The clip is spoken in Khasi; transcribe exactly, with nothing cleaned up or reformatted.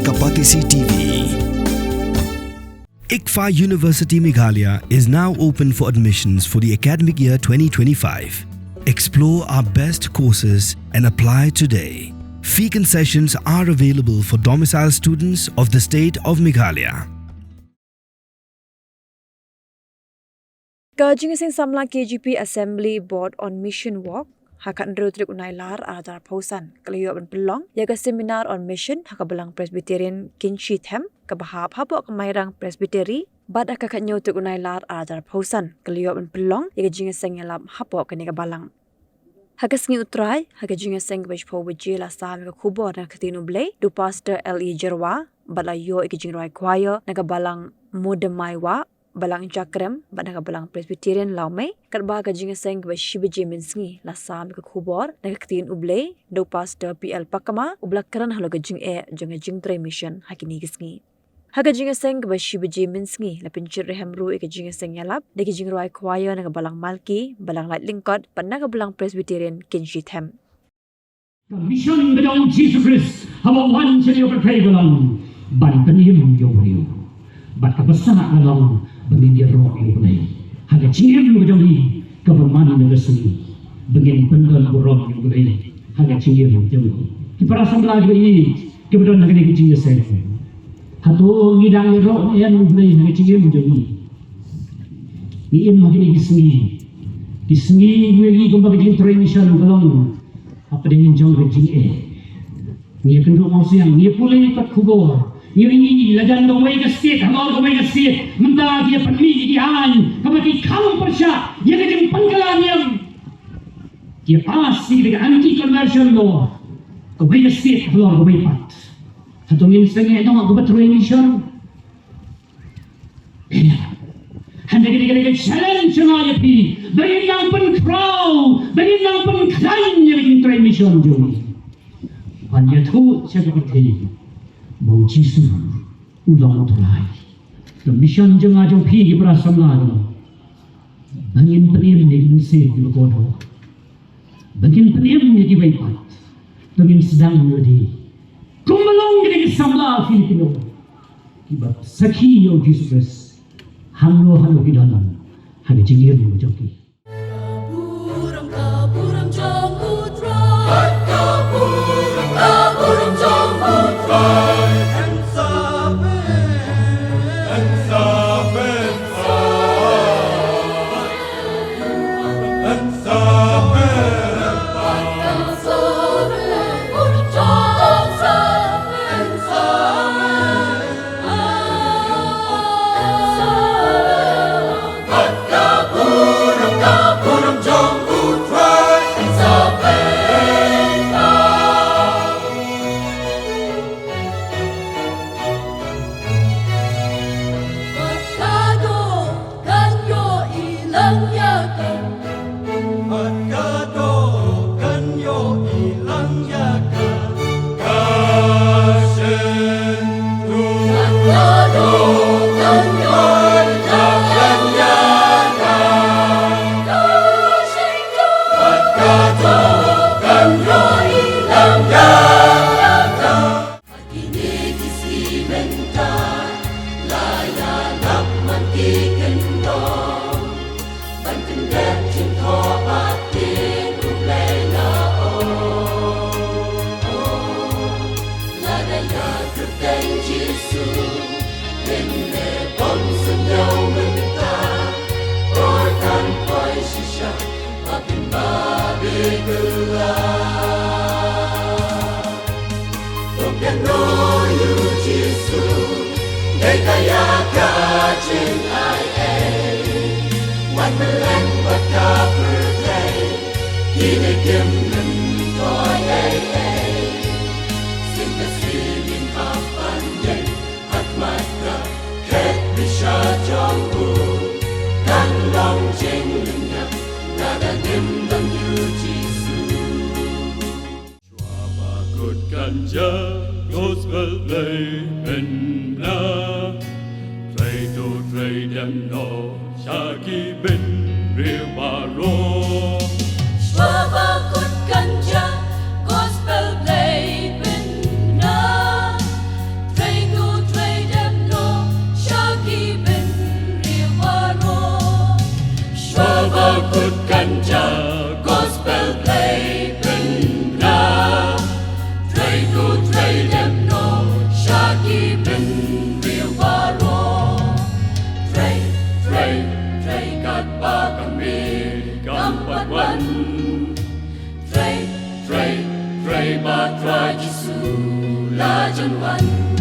Kapatisi T V. ICFAI University Meghalaya is now open for admissions for the academic year twenty twenty-five. Explore our best courses and apply today. Fee concessions are available for domicile students of the state of Meghalaya. Ka jingïaseng samla K J P Assembly Board on Mission Walk ha ka hynriew tarik u Nailar ar hajar arphew san ka la ïoh ban pynlong ïa ka seminar on mission ha ka Balang Presbyterian Kynshi Them kaba hap hapoh ka Mairang Presbytery, bad ha ka khathynñiew tarik u Nailar ar hajar arphew san ka la ïoh ban pynlong ïa ka jingïaseng ïalap hapoh kane ka balang. Ha ka sngi U Trai, ha ka jingïaseng kaba shiphew baje la sam ïa ka khubor na ka ktien U Blei da u Pastor L E Jyrwa, bad la ïoh ïa ka jingrwai choir na ka balang Modamai Wah, balang Jakrem, bad na ka balang Presbyterian Lawmei. Katba ha ka jingïaseng kaba shi baje mynsngi la sam ïa ka khubor na ka ktien U Blei da u Pastor P L Pakma, uba la kren halor ka jingeh jong ka jingtrei mission ha kine ki sngi. Ha ka jingïaseng kaba shi baje mynsngi la pynjot rhem ruh ïa ka jingïaseng ïalap da ki jingrwai choir na ka balang Malki, balang Laitlyngkot, bad na ka balang Presbyterian Kynshi Them. Ka mission ba jong U Jisu Khrist haba u wan sha kane ka pyrthei ka long ban pynim ïa u briew. Bad kaba sah ka long ban ngin ïaroh ïa U Blei ha ka jingim ka jong ngi kaba man la ka sngi, ban ngin pyndon burom ïa U Blei ha ka jingim ka jong ngi. Ki para samla kiba ïeit kiba don ha kane ka jingïaseng, hato ngi dang ïaroh ne em ïa U Blei ha ka jingim jong ngi? Ngi im ha kine ki sngi, ki sngi kiba ngi kumba ka jingtrei mission ka long hapdeng jong ka jingeh. Ngi ïakynduh mawsiang, ngi ïapule pat khubor, ngi ïohi la jan kawei ka state halor kawei ka state mynta ki ïa pynmih ïa ki aiñ kaba ki khang pyrshah ïa ka jingpynkylla niam. Ki ïa pass ïa ka anti conversion law kawei ka state halor kawei pat. Hato ngin sngewthuh ïa kaba trei mission? Hynrei kane ka dei ka challenge jong nga ïa phi ba ngin nang pynkhraw, ba ngin nang pynkhlaiñ ïa ka jingtrei mission jong ngi. Ban ïathuh sha ka pyrthei ba U Jisu u long U Trai. Ka mission jong nga jong phi ki para samla ka long ba ngin pynim ïa ki mynsiem kiba kordor, ba ngin pynim ïa kiwei pat, ba ngin sdang ïa lade kumba long kine ki samla Filipino kiba sakhi ïa U Jisu Khrist hangno hangno ki don ha ka jingim ka jong ki. Ha kine ki sngi mynta la ïalap man ki kyndong ban pyndep jingthoh baptis U Blei la ong. Lada ïa kyrteng Jisu ngin leh bym sngewthuh mynta, por kan poi shisha ba kin babe kylla. To kynnoh ïa U Jisu, dei ka ïa ka jingai ei. Wat mlien bad ka pyrthei, kine kim nym thoh ei ei. Sien ka sien ngin hap ban ïeng, ha khmat ka khet bishar jong u, kan long jinglyngngoh lada ngim don ïa U Jisu. Shuwa ba kut kan jia gospel Blei Pynbna. Trei to trei dem noh sha ki bynriew baroh. Shuwa ba kut kan jia gospel Blei Pynbna. Jisu la jan wan.